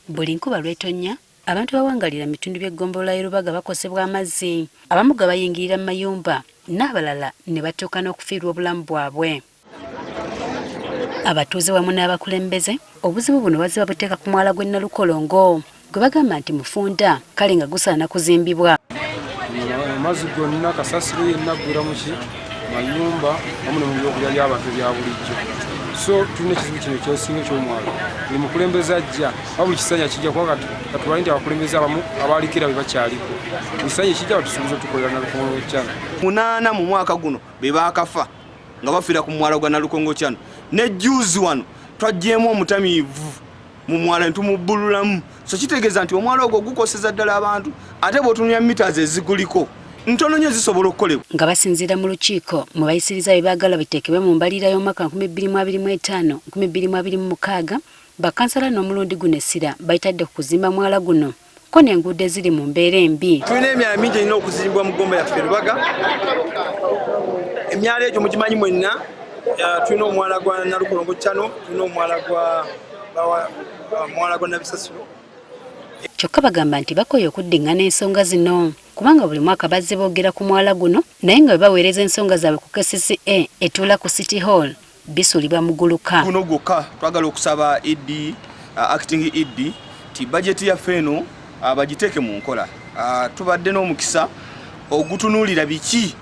Buli nkuba lw'etonnya, abantu abawangalira mu bitundu by'eggombolola y'e Lubaga bakosebwa amazzi, abamu gabayingirira mu mayumba n'abalala ne batuuka n'okufiirwa obulamu bwabwe. Abatuuze wamu n'abakulembeze obuzibu buno bazze babuteeka ku mwala gw'e Nalukolongo gwe bagamba nti mufunda kale nga gusaana kuzimbibwa. Amazzi gonna kasasiro yenna aggwera muki mayumba wamu ne mu byokulya by'abantu ebya bulijjo. So tulina ekizibu kino ekyosinga eky'omwalo, buli mukulembeze ajja oba buli kisanya kijja kuba katubale nti abakulembeze abamu abaaliko era be bakyaliko, buli kisanya ekijja batusuubiza otukolera Nalukolongo Channel. 8 mu mwaka guno be baakafa nga bafiira ku mwala gwa Nalukongo Channel. Ne jjuuzi wano twaggyemu omutamiivu mu mwala ne tumubbululamu, so kitegeeza nti omwala ogwo gukoseza ddala abantu, ate bw'otunulira mitazi eziguliko ntono nnyo zisobola okukolebwa. Nga basinziira mu lukiiko mwe bayisiriza bye baagala biteekebwe mu mbalirira y'omwaka 2025, 2026, bakansala n'omulundi guno essira balitadde ku kuzimba mwala guno ko n'enguudo eziri mu mbeera embi. Tulina emyala mingi erina okuzimbwa mu ggomba yaffe Lubaga. Emyala egyo mugimanyi mwenna. Tulina omwala gwa Nalukolongo Channel, tulina omwala gwa mwala gwa Nabisasiro. Kyokka bagamba nti bakooye okuddingana ensonga zino kubanga buli mwaka bazze boogera ku mwala guno naye nga bwe baweereza ensonga zaabwe ku KCCA etuula ku City Hall bisuulibwa muguluka. Guno gwokka twagala okusaba ED, acting ED nti bajeti yaffe eno bagiteeke mu nkola. Tubadde n'omukisa ogutunuulira biki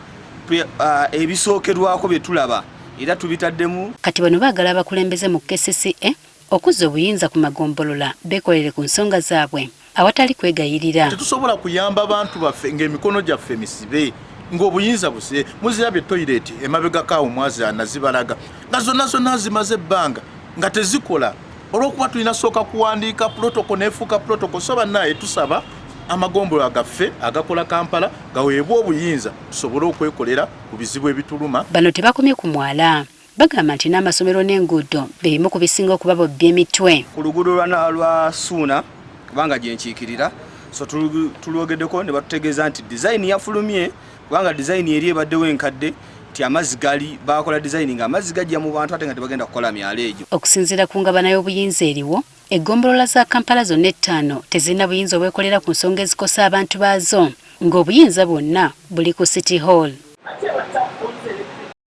ebisookerwako bye tulaba era tubitaddemu. Kati bano baagala abakulembeze mu KCCA okuzza obuyinza ku magombolola beekolere ku nsonga zaabwe awatali kwegayirira. Tetusobola kuyamba bantu baffe ng'emikono gyaffe misibe ng'obuyinza busibe. Muzirabye toyireti emabegako awo mwazira nazibalaga nga zonna zonna zimaze ebbanga nga tezikola olw'okuba tulina sooka kuwandiika protocol n'efuuka protocol. So bannaaye tusaba amagombolola gaffe agakola Kampala gaweebwe obuyinza tusobole okwekolera ku bizibu ebituluma. Bano tebakomye ku mwala, bagamba nti n'amasomero n'enguudo bye bimu ku bisinga okubabobbya emitwe. Ku luguudo lwa Ssuuna kubanga gye nkiikirira, so tulwogeddeko ne batutegeeza nti design yafulumye kubanga design eri ebaddewo enkadde nti amazzi gali baakola design ng'amazzi gajja mu bantu ate nga tebagenda kukola myalo egyo. Okusinziira ku ngabana y'obuyinza eriwo, eggombolola za Kampala zonna ettaano tezirina buyinza obwekolera ku nsonga ezikosa abantu baazo ng'obuyinza bwonna buli ku City Hall.